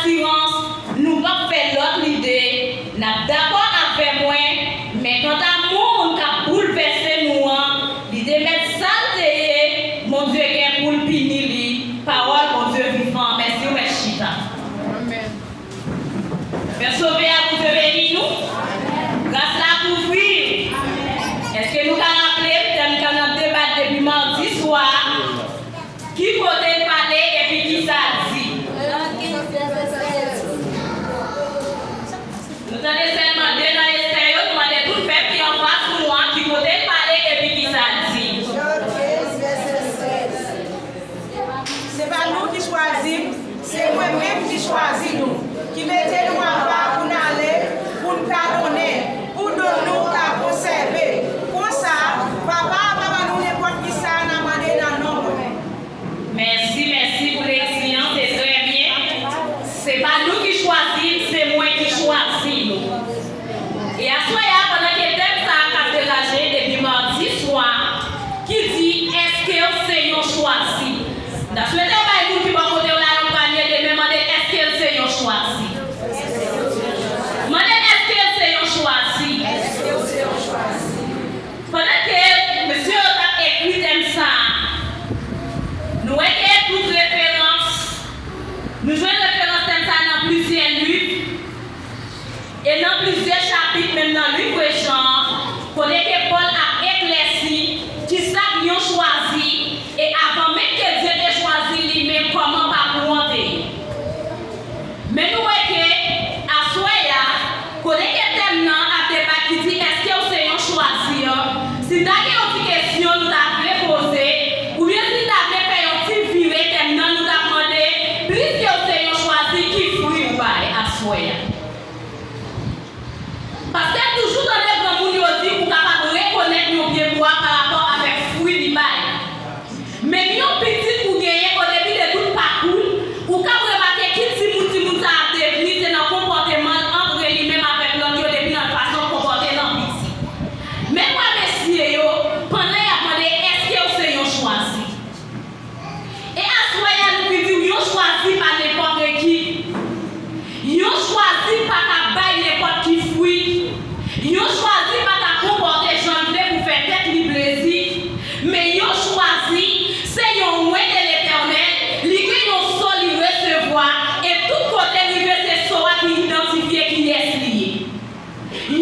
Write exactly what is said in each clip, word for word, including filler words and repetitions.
asirans, nou p ap fè lòt lide, n ap dakò avè mwen, men kanta moun k ap boulvèse nou an, li te mèt sa l te ye, Bondye gen pou l pini li, pawòl Bondye vivan, mèsi, w mèt chita. Amèn. Pè Sovè a, Bondye beni nou. Gras la kouvri. Èske nou ka raple m tèm ke n ap debat depi madi swa? Ki kote l pale epi ki sa l di? Nou tande sèlman de nan Estè yo, nou mande tout pèp ki anfas nou an, ki kote l pale epi ki sa l di? Se pa nou ki chwazi m, se mwen menm ki chwazi nou, ki mete nou apa pou n ale, pou n ka donnen, pou don nou ka konsève. Konsa, Papa a pa ban nou nenpòt kisa n a mande nan non mwen. Mèsi, mèsi pou lekti an, se trè byen. Se pa nou ki chwazi m, se mwen ki chwazi nou. E aswè a, pandan ke tèm sa a k ap degaje depi madi swa, ki di, èske w se yon chwazi? M ta swete w bay moun ki bò kote w la yon panye de men, mande l, èske l se yon chwazi? Mande l, èske l se yon chwazi? Pandan ke mesye yo t ap ekri tèm sa a, nou wè ke tout referans, nou jwenn referans tèm sa a nan plizyè liv, e nan plizyè chapit, menm nan liv Jan an, kote ke Pòl ap eklèsi kisa k yon chwazi, e avan menm ke Dye te chwazi li menm, kòman pakou an te ye. Men nou wè ke aswè a, kote ke tèm nan ap debat ki di èske w se yon chwazi an, si n ta gen yon ti kesyon nou ta vle poze, oubyen si n ta vle fè yon ti vire tèm nan, nou t ap mande, pliske w se yon chwazi, ki fwi ou bay aswè a? Paske m toujou tande granmoun yo di ou kapab rekonèt yon pye bwa pa rapò avèk fwi li bay. Menm yon pitit ou genyen, o debi de tout pakou l, ou kab remake ki timoun timoun sa a ap devni, se nan konpòteman l antre li menm avèk lòt yo, depi nan fason l konpòte l an piti. Men m wè mesye yo, pandan y ap mande èske w se yon chwazi. E aswè a, nou vin di w, yon chwazi pa nenpòt ekip. Yon chwazi pa ka bay nenpòt ki fwi. Yon chwazi pa ka konpòte jan l vle pou fè tèt li plezi. Men yon chwazi, se yon wen de Letènèl, li gen yon so li resevwa, e tout kote l rive, se so a ki idantifye kiyès li ye.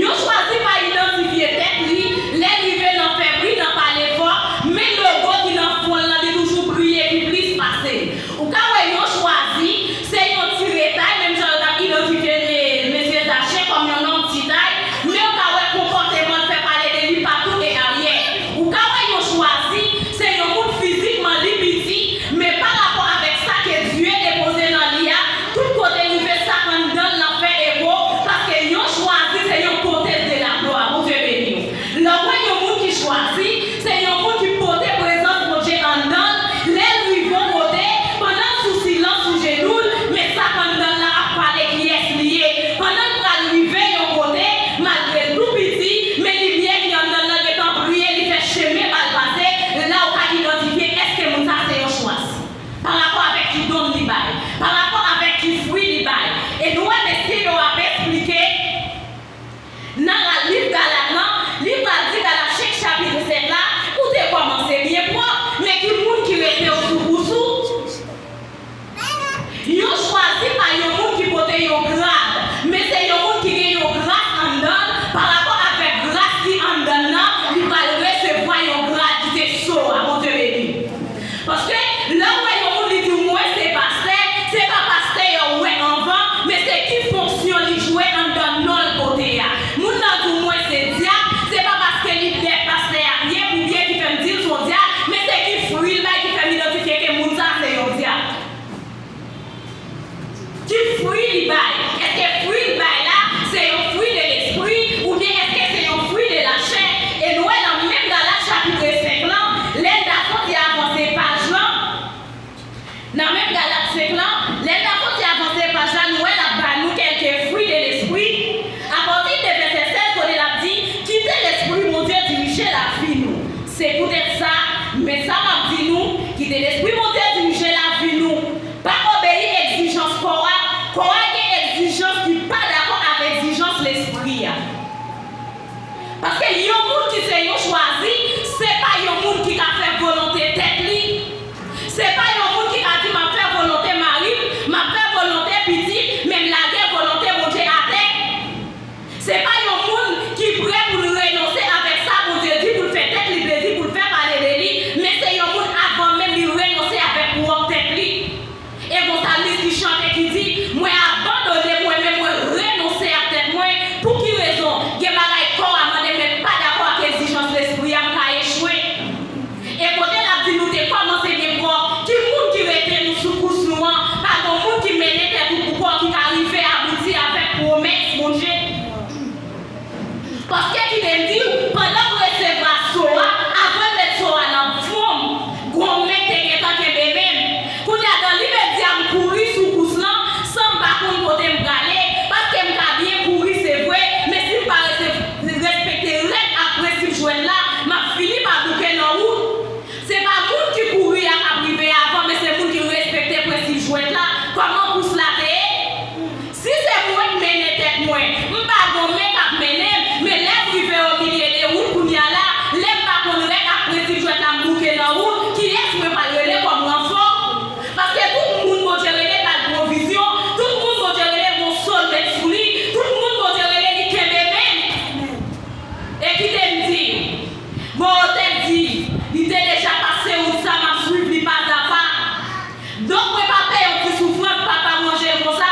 Yon chwazi pa idantifye tèt li, lè l rive nan fè bri, nan pale fò, men logo ki nan fwon l lan, li toujou briye pi plis pase l. Ou ka wè yon chwazi, se yon ti retay, menm jan yo t ap idantifye, e, mesye Zache kòm yon nonm ti tay, men ou ka wè konpòteman l fè pale de li patou e aryè. Ou ka wè yon chwazi, se yon moun fizikman li piti, men pa rapò avèk sa ke Dye depoze nan li a, tout kote l rive sa k anndan l lan fè eko, paske yon chwazi se yon porteuse de la gloire. Bondye beni w. Lè w wè yon moun ki chwazi, se yon moun ki pote prezans Bondye anndan l. Lè l rive yon kote, pandan l sou silans, sou jenou l, men sa k anndan l lan ap pale kiyès li ye. Pandan l pral rive yon kote, malgre l tou piti, men limyè ki anndan l lan gentan briye, li fè chemen ba l pase. La ou ka idantifye èske moun sa se yon chwazi. Pa rapò avèk ki don li bay, pa rapò avèk ki fwi li bay. E nou wè mesye yo ap esplike nan la, liv Galat lan, li pral di Galat senk chapit sèt la, ou te kòmanse byen pwòp, men ki moun ki rete w sou kous ou? Yon chwazi pa yon moun ki pote yon grad, men se yon moun ki gen yon gras anndan l, pa rapò avèk gras ki anndan l nan, li pral resevwa yon grad ki se so a, Bondye beni. Paske lè w wè yon moun li di w mwen se pastè, se pa pastè yo w wè anvan, men se ki fonksyon li jwe anndan non l pote a. Moun nan di w mwen se dyab, se pa paske li dèyè pastè a byen pou byen ki fè m di l se yon dyab, men se ki fwi l bay ki fè m idantifye ke moun sa a se yon dyab. Ki fwi li bay? Èske fwi l bay la, se yon fwi de lespri, oubyen èske se yon fwi de lachè? E nou wè nan menm Galat chapit senk lan, lè n ta fon ti avanse paj lan, nan menm Galat senk lan, lè n ta fon ti avanse paj la, nou wè l ap ba nou kèlke fwi de lespri, apati de vèsè sèz kote l ap di, kite Lespri Bondye dirije lavi nou. Se poutèt sa, men sa m ap di nou, kite Lespri Bondye dirije lavi nou. Pa obeyi egzijans kò a, kò a M pa gon men k ap mennen m, men lè m rive o milye de wout kounye a la, lè m pa konn règ ak prensip jwèt la m bouke nan wout, kiyès mwen pral rele kòm ranfò? Paske tout moun Bondye rele pral pwovizyon, tout moun Bondye rele gon sòl met sou li, tout moun Bondye rele li kenbe men. E kite m di w, Mawotè di, li te deja pase wout sa, m ap swiv li pa a pa. Donk mwen pa pè yon ti soufrans, papa m ranje l konsa.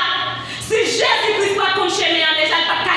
Si Jezi Kris pa t konn chemen an deja, li pa t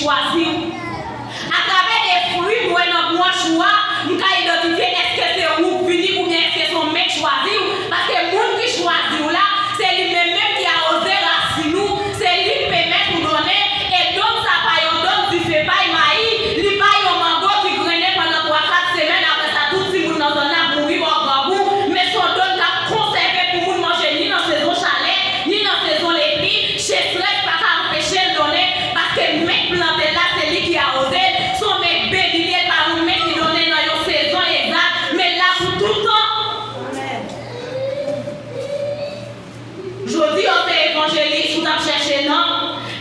chwazi w. Atravè de fwi m wè nan branch ou a, m ka idantifye èske se ou k vini oubyen èske se yon men k chwazi w. Paske moun ki chwazi w la, se li menm menm ki awoze rasin ou, se li k pèmèt ou donnen. E donn sa pa yon donn dife pay mayi, li pa yon mango ki grennen pandan twa kat semèn, apre sa tout timoun nan zòn nan ap mouri bò grangou, men se yon donn k ap konsève pou moun manje ni nan sezon chalè, ni nan sezon lepli. Sechrès pa ka anpeche l donnen, paske men k plante l la, se li ki awoze l. Se yon men k beni li ye, l pa yon men ki donnen nan yon sezon egzak, men l la pou tout tan. Jodi a w se evanjelis, ou t ap chèche non.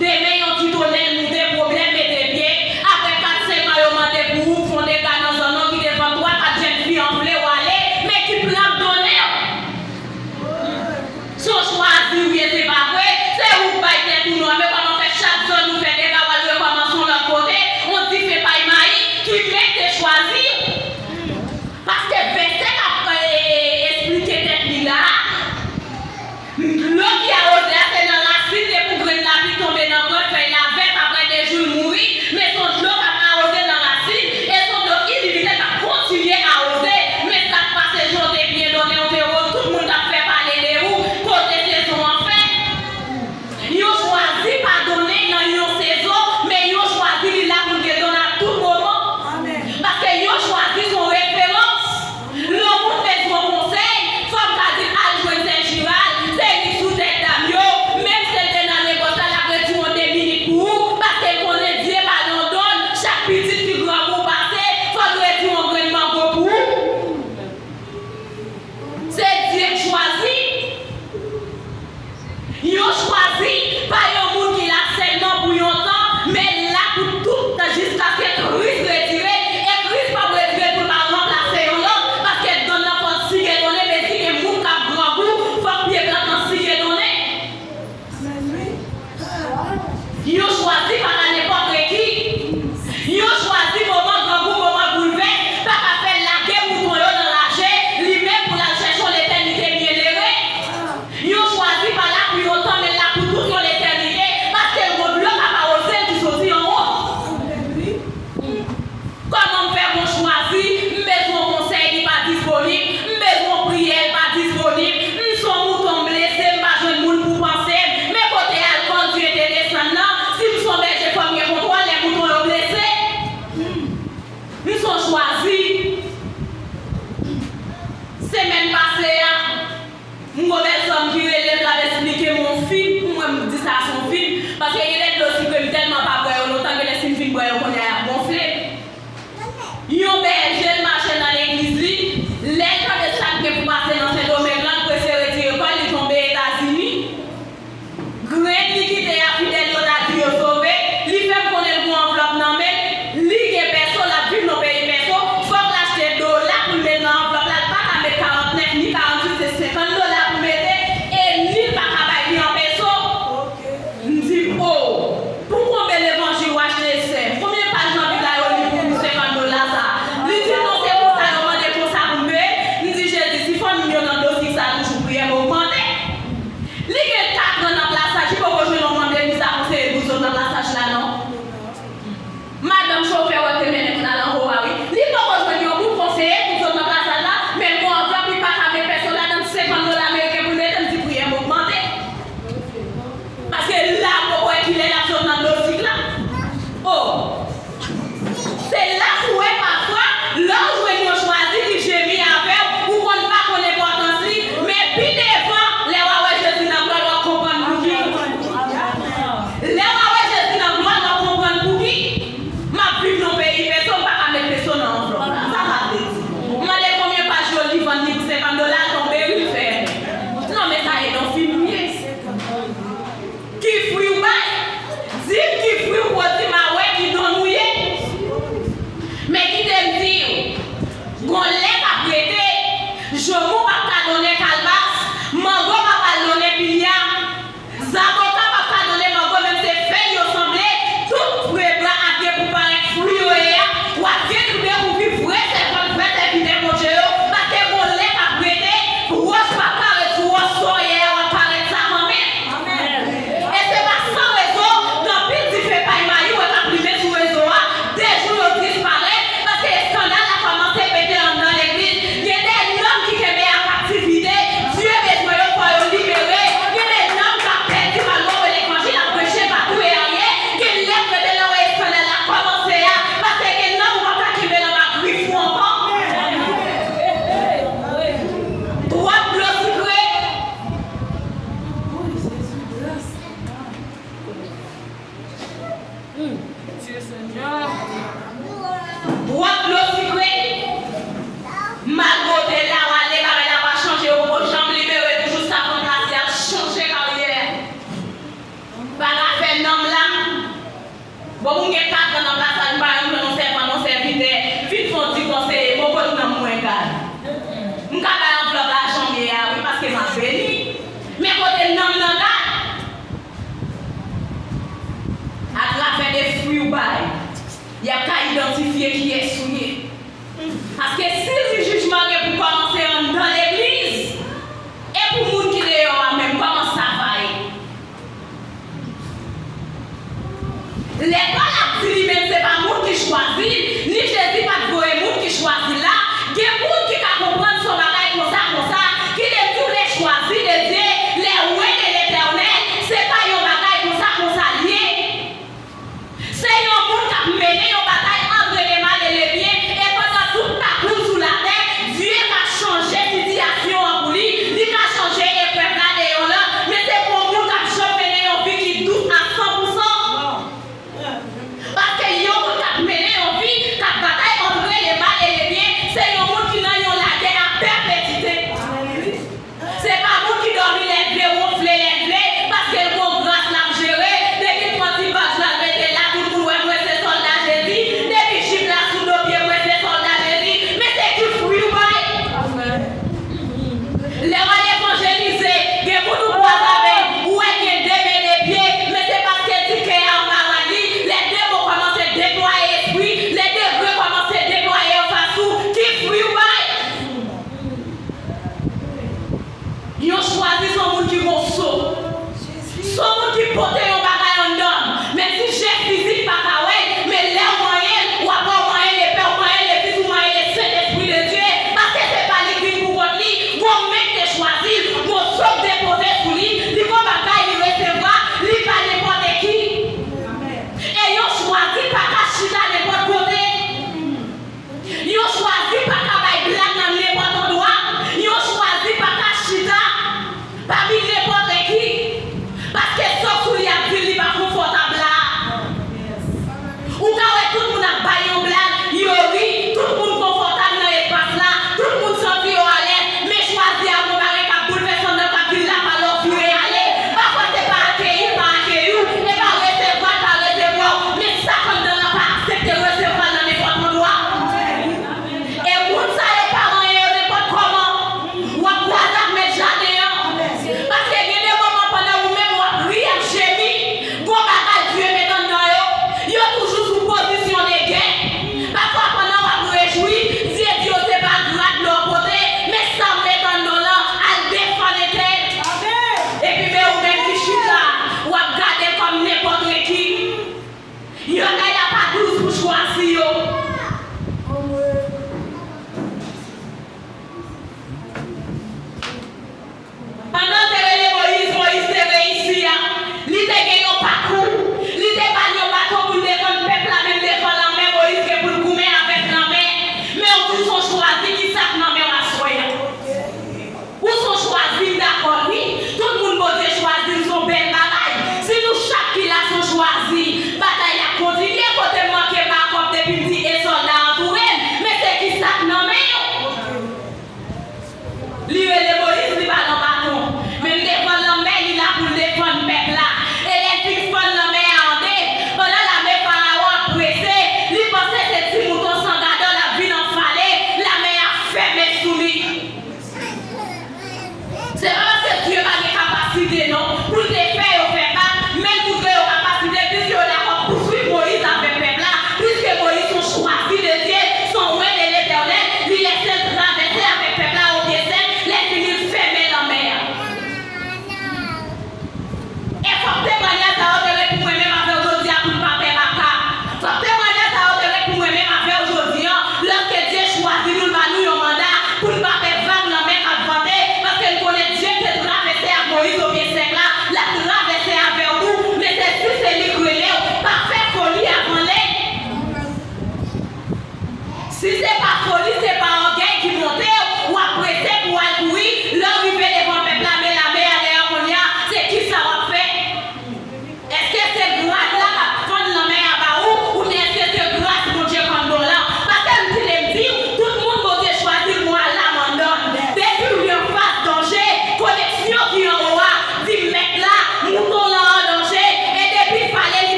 Demen yon ti tonèl moute, pwoblèm mete pye. Apre kat senk an yo mande pou ou, fè yon dega nan zòn nan, kite devan twa kat jèn fi anfle w ale, men ki plan k donnen w? Se w chwazi w ye, se pa vre? Se ou k bay tèt ou non. Men kòman fè chak zòn ou fè dega w al rekòmanse yon lòt kote, yon dife pay mayi, ki men k te chwazi w? Paske vèsè k ap, e, e, e, esplike tèt li la a, dlo ki awoze a se nan rasin, depi grenn lapli tonbe nan plant, fèy la vèt, apre de jou l mouri, men se yon dlo k ap awoze nan rasin, e se yon dlo ilimite k ap kontinye awoze. Men sa k pase, jan w te byen donnen, w te woz, tout moun t ap fè pale de ou, kote sezon an fèt? Yo chwazi pa donnen nan yon sezon, men yo chwazi li la pou l gen donn a tout moman. Paske yo chwazi se yon referans. Lè yon moun bezwen yon konsèy, fò m ka di l al jwenn sè Jiral, se li k sou tèt dam yo. Menm si l te nan negòs la, l ap retire yon de minit pou ou, paske l konnen Dye ba l yon donn, chak pitit ki grangou pase, fò l retire yon grenn mango pou ou. Se Dye k chwazi. Yo chwazi pa yon moun ki la sèlman pou yon tan, men l la pou tout tan jiskaske Kris retire, e Kris p ap retire pou l pa ranplase yon lòt, paske donn nan fò l sike donnen, men si gen moun k ap grangou, fòk pye plant lan sike donnen. Yo chwazi pa ka nenpòt ki. Yo chwazi moman grangou, moman boulvès, pa ka fè lage mouton yo nan raje, li menm pou l al chèche yon letènite byennere. Yo chwazi pa la pou yon tan, men l la pou tout yon letènite, paske l gon dlo k ap awoze l ki soti anwo. Kòman m fè bon chwazi? M bezwen yon konsèy, li pa disponib. M bezwen yon priyè, li pa disponib. M se yon mouton, m blese, m pa jwenn moun pou panse m. Men kote alkòl Dye te desann nan, si m se yon bèje, fò m gen kontwòl lè mouton yo blese. M se yon chwazi. Semèn pase a, m gon bèl sè m ki rele m, l ap esplike m yon fim, pou mwen m di sa se yon fim, paske gen de dlo sikre m tèlman pa bwè yo lontan, genlè si m fin bwè yo kounye a y ap gonfle. Yon bèje l mache nan legliz li, lè l tande sa k gen pou pase nan Sendomeng lan, l prese retire kò l, li tonbe Etazini. Grenn li kite a, fidèl yo ta di yo sove, li fè m konnen l gon anvlòp nan men l, li gen pèso, l ap viv nan peyi pèso, fòk l achte dola pou l met nan anvlòp la, l pa ka met karantnèf ni karanntuit, se senkant dola pou mete, e ni l pa ka bay li an peso. M di, o, pou konbe levanjil w achte sè, konbyen paj nan Bib la yo li pou senkant dola sa? Li di, non, se konsa yo mande konsa pou m peye. M di, Jezi, si fanmi m yo nan dlo sik sa toujou, priyè m ogmante. Li gen katran nan plasaj, li poko jwenn yon manm legliz la konseye pou l sot nan plasaj la non. Madanm chofè w te mennen pou l al anwo a wi. Li poko jwenn yon moun konseye pou l sot nan plasaj la, men l gon anvlòp, li pa ka met pèso ladan l, senkant dola ameriken pou l mete, m di priyè m ogmante. Paske la m poko wè kilè l ap sot nan dlo sik la. O! Se la pou w wè pafwa, lè w jwenn yon chwazi ki jemi avè w, ou konn pa konn enpòtans li, men pi devan, lè w a wè Jezi nan glwa l, w ap konprann pouki. Lè w a wè Jezi nan glwa l, w ap konprann pouki. M ap viv nan peyi peso, m pa ka met peso nan anvlòp la. Sa sa vle di? M mande konbyen paj yo li vann li pou senkant dola, l tonbe wi, l fèmen. Non, men sa e nan fim li ye. Ki fwi w bay? Di m ki fwi w pwodui, m a wè ki donn ou ye. Men kite m di w, gon lè k ap rete, joumou p ap ka donnen kalbas, mango p ap al donnen pinya, zaboka p ap ka donnen mango, menm se fèy yo sanble, tout pre bra ap gen pou parèt fwi yo ye a, w ap gen pou dekouvri vre sèvant, vre sèvitè Bondye yo, paske gon lè k ap rete, wòch p ap parèt sou wòch, sa w ye a, w ap parèt sa kanmenm. E se pa san rezon, gen anpil dife pay mayi w wè k ap limen M ka bay anvlòp lajan m ye a, wi, paske m ap beni. Men kote nanm nan ka, atravè de fwi w bay, y ap ka idantifye kiyès ou ye. Paske si jijman gen pou kòmanse anndan legliz, e pou moun ki deyò a menm, kòman sa va ye? Lè Pòl ap di li menm se pa moun ki chwazi l, ni Jezi pa t voye moun ki chwazi l la, gen moun ki ka konprann se yon bagay konsa, konsa, ki vle di w lè chwazi de Dye, lè we de Letènèl, se pa yon bagay konsa, konsa l ye. Se yon moun k ap mennen yon batay antre le mal e le byen, e pandan tout pakou l sou latè, Dye ka chanje sitiyasyon an pou li, li ka chanje eprèv la deyò l lan, men se pou yon moun k ap janm mennen yon vi ki dous a san pou san. Paske yon moun k ap mennen yon vi k ap batay antre le mal e le byen, se yon moun ki nan yon lagè a pèpetite. Se pa moun ki dòmi lè l vle, wonfle lè l vle, paske l gon gras l ap jere. Depi l pran ti badj la, l mete la, tout moun wè mwen se sòlda Jezi. Depi jip la sou do pye, mwen se sòlda Jezi. Men se ki fwi w bay? Lè w al evanjelize, gen moun ou kwaze avè l, ou wè l gen de men, de pye, men se paske ti kè a anba rad li, lè demon kòmanse deplwaye espri, lè degre kòmanse deplwaye anfas ou, ki fwi w bay? Yon chwazi se yon moun ki gon so. Se yon moun ki pote yon bagay anndan l. Menm si je fizik pa ka wè l, men lè w manyen l, w ap wè w manyen Lepè, w manyen Lefis, w manyen Lesentespri de Dye. Paske se pa li k vin pou kont li. Gon men k te chwazi l, gon so k depoze sou li, li gon bagay li resevwa, li pa nenpòt ki. E yon chwazi pa ka chita nenpòt kote. Yon chwazi pa ka bay blag nan nenpòt andwa. Yon chwazi pa ka chita pami nenpòt ekip. Paske sa k sou li ap di l li pa konfòtab la. Ou ka wè tout moun ap bay yon blag, yo ri, tout moun konfòtab nan espas la, tout moun santi yo alèz, men chwazi a gon bagay k ap boulvèse anndan l k ap di l la pa lè w vire ale. Pafwa se pa akeyi l pa akeyi w, e pa resevwa l pa resevwa w, men sa k anndan l lan pa aksepte resevwa l nan nenpòt andwa. E moun sa yo pa manyen yo nenpòt kòman. W ap kwaze ak mèt jaden an. Paske gen de moman pandan ou menm w ap ri, ap jemi, gon bagay Dye met anndan yo. Yo toujou sou pozisyon de gè. Pafwa pandan w ap rejwi, Dye di yo se pa grad lò w pote, men sa m met anndan w lan, al defann entèl. Epi men ou menm ki chita, w ap gade l kòm nenpòt ekip. Yon nèg la pa douz pou chwazi yo. Pandan l te rele Moyiz, Moyiz te reyisi a. Li te gen yon pakou. Li te ba l yon baton pou l defann pèp la, menm devan lanmè, Moyiz gen pou l goumen avèk lanmè. Men w di w se yon chwazi, ki sa k nan men w aswè a? Ou se yon chwazi, m dakò l wi. Tout moun Bondye chwazi l se yon bèl bagay. Si nou chak ki la se yon chwazi, batay la ap kontinye, kote m manke bakòp depi m di e sòlda antoure m, men se ki sa k nan men yo? Li rele Moyiz, li ba l yon baton. Men m defann lanmè, li la pou l defann pèp la. E lè l fin fann lanmè a an de, pandan lame Farawon ap prese, li panse se ti mouton san gadò l ap vin anfale, lame a fèmen sou li. Se pa paske Dye pa gen kapasite non, pou l te fè yo fè pa, men l moutre yo kapasite, piske yo dakò pouswiv Moyiz avèk pèp la, piske Moyiz se yon chwazi de Dye, se yon we de Letènèl, li lèse l travèse avèk pèp la o pye sèk, lè l fini l fèmen lanmè a. E fòk temwayaj sa yo te ret pou mwen menm avè w jodi a pou n pa pè baka. Fòk temwayaj sa yo te ret pou mwen menm avè w jodi a, lòske Dye chwazi nou, l ba nou yon manda pou n pa pè vag lanmè k ap vante, paske n konnen Dye k te travèse ak Moyiz o pye sèk la, l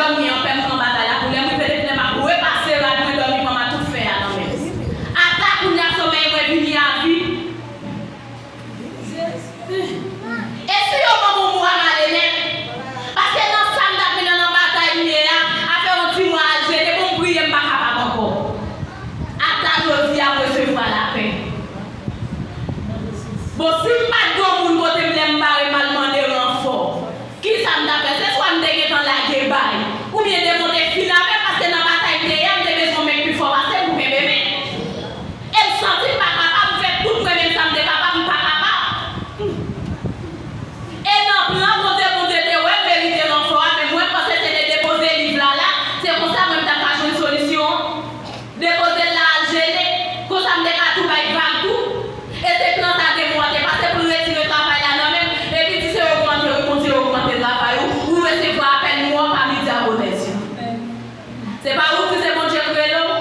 Dòmi anpè, m pran batay la pou lè m rive depi lè m ap repase rad mwen, dòmi pran m a tout fè a nan men m. Ata kounye a somèy mwen vini a vi. E si yo ban m yon mwa m ale nèt? Paske nan sa m t ap mennen nan batay m ye a, afè yon ti mwa al jene pou m priye m pa kapab ankò. Ata jodi a m resevwa lapè. Bon, si m pa t gen yon moun kote m lè m bare m al mande ranfò, kisa m t ap fè? Se swa m te gentan lage bay, oubyen demonte fin avè m, paske nan batay m te ye a, m te bezwen yon nèg pi fò pase m pou kenbe men. E m santi m pa kapab, m fè tout mwen menm sa m te kapab, m pa kapab. E nan plan Bondye, Bondye te wè m merite ranfò a, men mwen panse se te depoze liv la la, se konsa mwen m t ap ka jwenn solisyon an. Depoze l la al jene, konsa m te ka tou bay vag tou. E se plan sa demon an te pase pou l retire travay la nan men m, epi di se ogmante wi, Bondye ogmante travay ou, ou resevwa apèl nou an pa midi a bonè di. Se pa ou di se Bondye k rele w?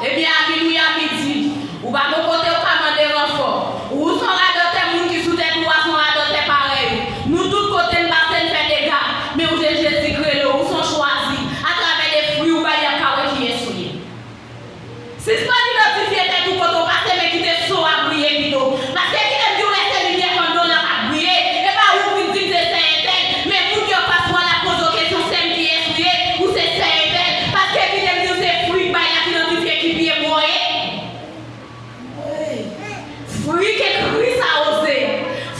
Ebyen, a minwi, a midi, ou pa gon kote ou ka mande ranfò. Ou se yon radòtè, moun ki sou tèt ou a se yon radòtè parèy ou. Nou tout kote n pase n fè dega, men ou se Jezi k rele w, ou se yon chwazi. Atravè de fwi ou bay, y ap ka wè kiyès ou ye. Sispann idantifye tèt ou kote w pase, men kite so a briye pito. Paske kite m di w, lè se limyè pandan w la k ap briye, e pa ou k vin di m se sè entèl, men moun ki anfas ou a l ap poze w kesyon, sè m, kiyès ou ye? Ou se sè entèl. Paske kite m di w, se fwi k bay la k idantifye ki pye bwa w ye. Fwi ke Kris a oze.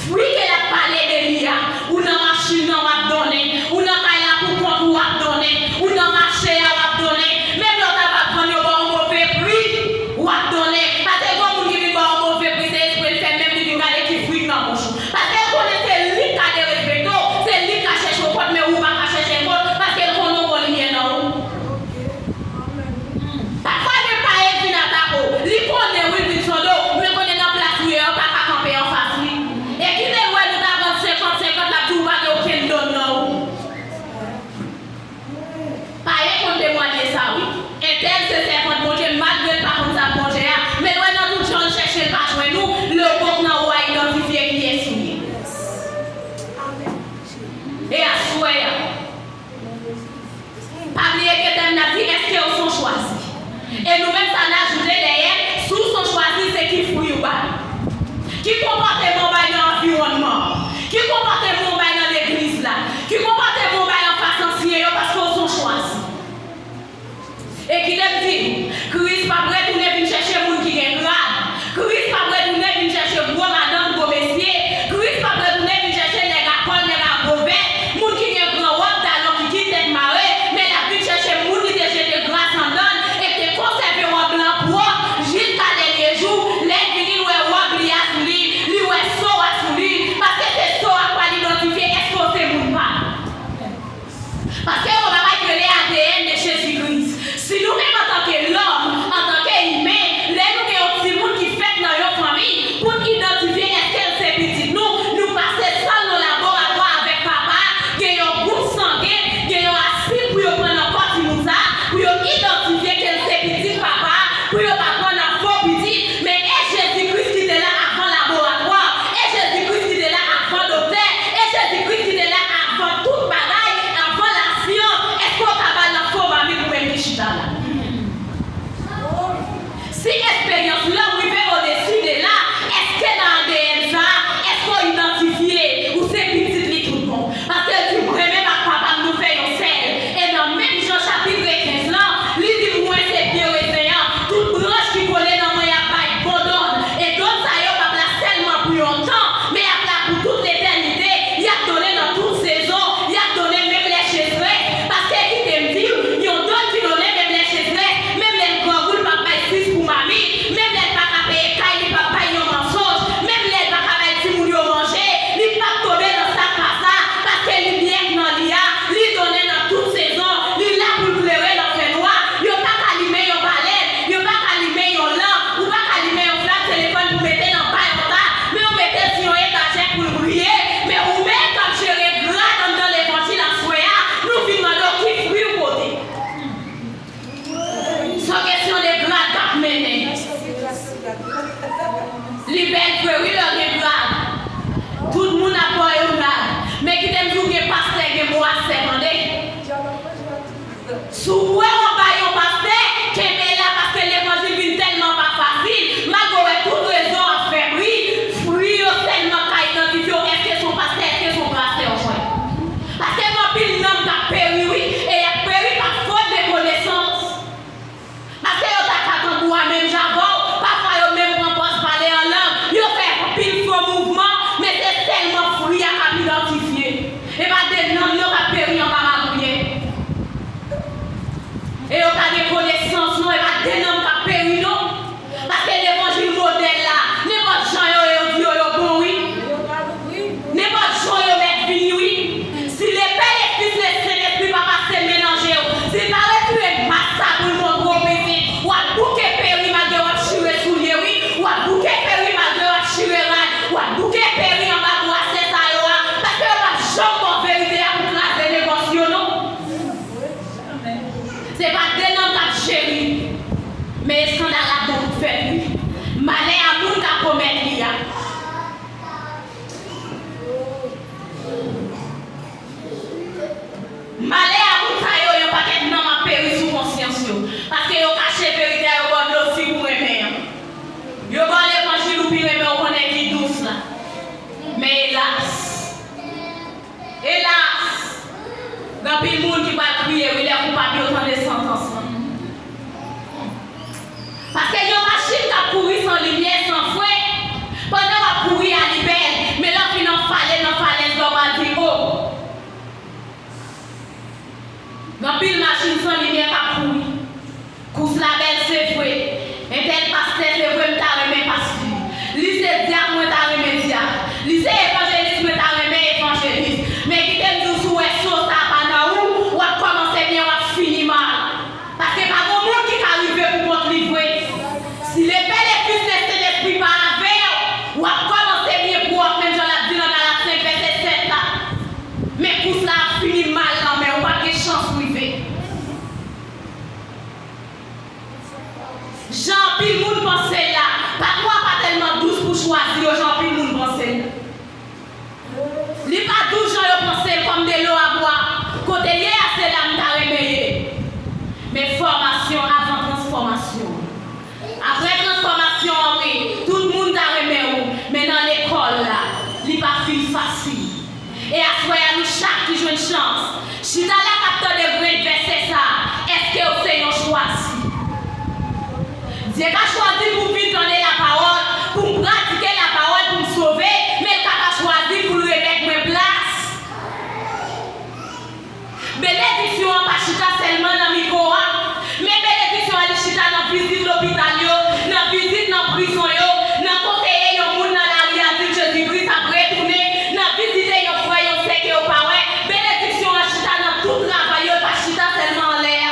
Fwi ke l ap pale de li a. Ou nan machin nan, w ap donnen. Ou nan kay la pou kont ou, w ap donnen. Ou nan mache a, w ap donnen. Menm lè w ta va vann yo ba w move pri, w ap donnen. Paske gon moun ki vin ba w move pri, se espre l fè, menm li vin gade ki fwi k nan bouch ou. Paske l konnen se li k ka derespekte w, se li k ka chèche w kont, men ou pa ka chèche l kont, paske l konnen w gon limyè nan ou. Pafwa gen payèt vin atake w. Li konnen wi, l vin sonde w, men konnen nan plas ou ye a, ou pa ka kanpe anfas li. E kite l wè nou ta pran senkant senkant, l ap di w pa gen okenn don nan ou. Payèt konn temwanye sa wi. Entèl se sèvant Bondye, malgre l pa konn sa k Bondye a, men l wè nan tout jan l chèche l pa jwenn ou, lè w pòk nan ou a idantifye kiyès ou ye. E aswè a, pa bliye ke tèm nan di, èske w se yon chwazi? E nou menm sa n ajoute dèyè, si w se yon chwazi, se ki fwi w bay? Ki konpòteman w bay nan anviwònman an? Ki konpòteman w bay nan legliz la? Ki konpòteman w bay anfas ansyen yo paske w se yon chwazi? E kite m di nou, Kris p ap retounen vin chèche moun ki gen grad. Kris p ap retounen vin chèche gwo madanm, gwo mesye. Kris p ap retounen vin chèche nèg a kòl, nèg a gwo vès, moun ki gen gran wòb, talon ki kit, tèt mare, men l ap vin chèche moun li te jete gras anndan l e te konsève wòb lan pwòp jiska dènye jou. Lè l vini, l wè wòb li a sou li, li wè so a sou li, paske se so a k pral idantifye èske w se moun pa l. Paske yon bagay ki rele A D N de Jezi Kris. Si nou menm antanke lòm, antanke imen, lè nou gen yon timoun ki fèt nan yon fanmi, pou n idantifye èske l se pitit nou, nou pase san l nan laboratwa avèk papa a, gen yon gwoup sangen, gen yon asid pou yo pran nan kò timoun sa a, pou yo idantifye ke l se pitit papa a, pou yo pa pran nan fo pitit, men e Jezi Kris ki te la avan laboratwa, e Jezi Kris ki te la avan doktè, e Jezi Kris ki te la avan tout bagay, avan lasyans, Si w wè w anba yon pastè, kenbe la, paske levanjil vin tèlman pa fasil, malgre w wè tout rezo ap fè bri, fwi yo sèlman ka idantifye w, èske se yon pastè, èske se yon pastè w jwenn. Paske gen anpil nanm k ap peri, wi, e y ap peri pa fot de konesans. Paske yo ta ka tanbou a menm jan avè w, pafwa yo menm pran pòz pale an lang, yo fè anpil fo mouvman, men se sèlman fwi a k ap idantifye. E pa de nanm non k ap peri anba magouye. E yo pa gen konesans non, e pa de nanm k ap peri non. Paske levanjil modèl la, nenpòt jan yo ye, yo di yo, yo bon wi. Nenpòt jan yo mèt vini wi. Si Lepè, Lefis, Lesentespri pa pase melanje w, si l pa retire mask sa pou l montre w pitit, w ap bouke peri malgre w ap chire soulye wi, w ap bouke peri malgre w ap chire rad, w ap bouke peri anba bwa sè sa yo a, paske yo p ap janm ba w verite a pou kraze negòs yo non. Se pa de nanm k ap cheri, men eskandal la ap bon pou fèt wi. Malè a moun k ap komèt li a. Malè a moun sa yo, yon pakèt nanm ap peri sou konsyans yo, paske yo kache verite a, yo ba w dlo sik ou renmen an. Yo ba w levanjil ou pi renmen, ou konnen ki dous la. Men elas, elas, gen anpil moun ki pral kriye wi lè koupab yo tande santans lan. Paske yon machin k ap kouri san limyè, san fren, pandan w ap kouri a li bèl, men lè w fin anfale nan falèz la w pral di o. Gen anpil machin san limyè k ap kouri. Kous la bèl se vre. Entèl pastè se vre m ta renmen pastè. Li se dyak mwen ta renmen dyak. Li se evanjelis mwen ta renmen evanjelis. Men kite m di w si w wè so sa a pa nan ou, w ap kòmanse byen w ap fini mal. Paske pa gon moun ki ka rive pou kont li vre. Si Lepè, Lefis, Lesentespri pa avè w, w ap kòmanse byen pou w ap menm jan l ap di nan Galat senk vèsè sèt la. Men kous la ap fini mal nan men w, w p ap gen chans rive. Jan anpil moun panse l la, patwon an pa tèlman dous pou chwazi yo jan anpil moun panse l. Li pa dous jan yo panse l kòm de lo a bwa. Kote l ye a se la m ta renmen ye. Men fòmasyon avan transfòmasyon. Apre transfòmasyon an wi, tout moun ta renmen w, men nan lekòl la, li pa fin fasil. E aswè a nou chak ki jwenn chans chita la k ap tande grenn vèsè sa a, èske w se yon chwazi? Dye ka chwazi m pou m vin tande lapawòl, pou m pratike lapawòl, pou m sove, men l ka pa chwazi m pou l remèt mwen plas. Benediksyon an pa chita sèlman nan mikwo a, men benediksyon an li chita nan vizit lopital yo, nan vizit nan prizon yo, nan konseye yon moun nan lari a di Jezikri ap retounen, nan vizite yon frè, yon sè ke yo pa wè. Benediksyon an chita nan tout travay yo, li pa chita sèlman anlè a.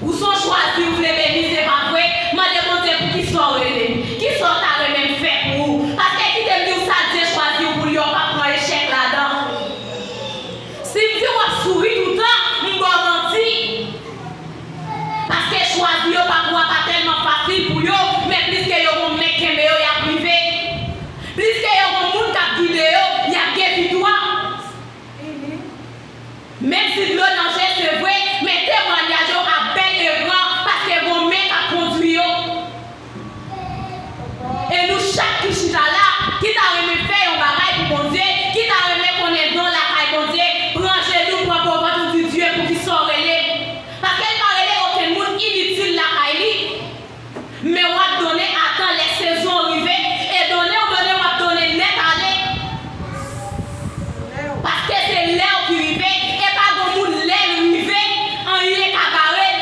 Ou se yon chwazi, ou vle beni, se pa vre? Mande Bondye pou kisa w rele m. Kisa w ta renmen m fè pou ou? Paske kite m di w sa Dye chwazi w pou l yo p ap pran echèk ladan. Si m di w ap souri toutan, m ba w manti. Paske chwazi yo pa pou w a pa tèlman fasil pou yo, men pliske yo gon men k kenbe yo, y ap rive. Pliske yo gon moun k ap gide yo, y ap gen viktwa. Menm si dlo nan je se vre, men temwayaj yo ap bèl e gran paske gon men k ap kondwi yo. E nou chak ki chita la, ki ta renmen fè yon bagay pou Bondye, ki ta renmen konnen don lakay Bondye, pran jenou, pran po vant ou di Dye pou kisa w rele m. Paske l pa rele okenn moun initil lakay li. Men w ap donnen atan lè sezon rive, e donnen w donnen w ap donnen nèt ale. Paske se lè w ki rive, e pa gon moun lè l rive, anyen ka bare l.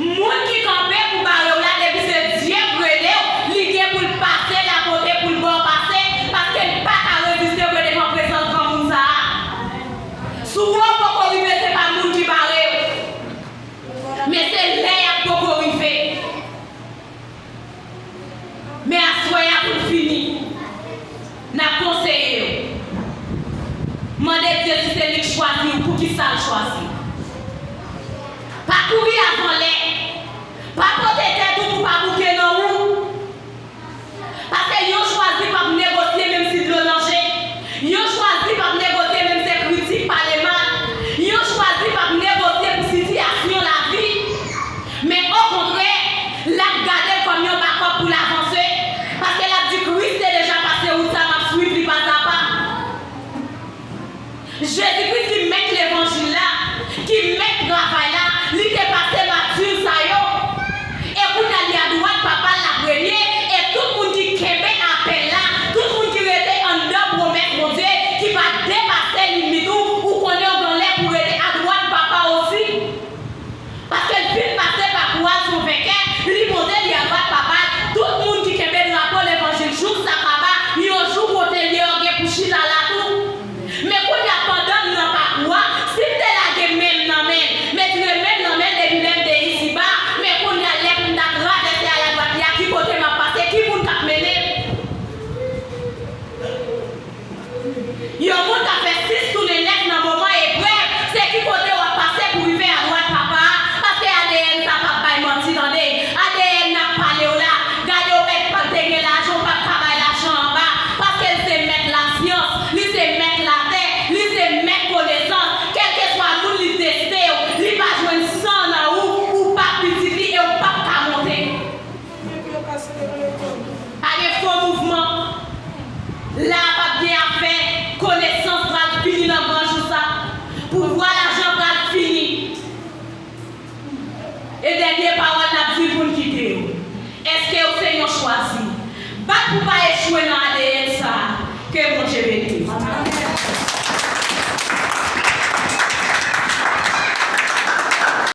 Moun ki kanpe pou bare w la, depi se Dye k rele w, li gen pou l pase la kote pou l ba w pase, paske l pa ka reziste vre devan prezans granmoun sa a. Si w wè w poko rive, se pa moun ki bare w. Men se lè y ap poko rive. Men aswè a pou n fini, n ap konseye yo. Mande Dye si se li k chwazi w, poukisa l chwazi w. Pa kouri avan lè. Pa pote tèt ou pou pa bouke nan wou. Paske yon chwazi p ap negosye menm si dlo nan je. Yon Jezi Kris ki mèt levanjil la, ki mèt travay la, li te pase matir sa yo. E kounye a li adwat Papa l ap renye, e tout moun ki kenbe apèl la, tout moun ki rete anndan pwomès Bondye, ki pa depase limit ou, ou konnen w gen lè pou rete adwat Papa osi. Paske l fin pase pakou a l se yon venkè, li monte li adwat Papa l. Tout moun ki kenbe drapo levanjil jouk sa kaba, yon jou kote l ye yo gen pou chita la tou. Men kounye a pandan m nan pakou a, si m te lage men m nan men l, m retire men m nan men l depi lè m te isiba, men kounye a lè pou m ta travèse al adwat li a, ki kote m ap pase, ki moun k ap mennen m? Yon moun k ap fè sis tounen nèf nan moman eprèv, se ki kote w ap pase pou rive adwat Papa a? Paske A D N sa p ap bay manti, tande. A D N ap pale w la. Gade w mèt pa t te gen lajan, w pa t ka bay lajan anba. Paske l se mèt lasyans, li se mèt latè, li se mèt konesans. Kèlkeswa moun li teste w, li pa jwenn san nan ou, ou p ap pitit li e w p ap ka monte. Pa gen fo mouvman. La p ap gen afè. Konesans pral fini nan gran jou sa. Pouvwa lajan pral fini. E dènye pawòl n ap di l pou n kite yo. Èske w se yon chwazi? Bat pou w pa echwe nan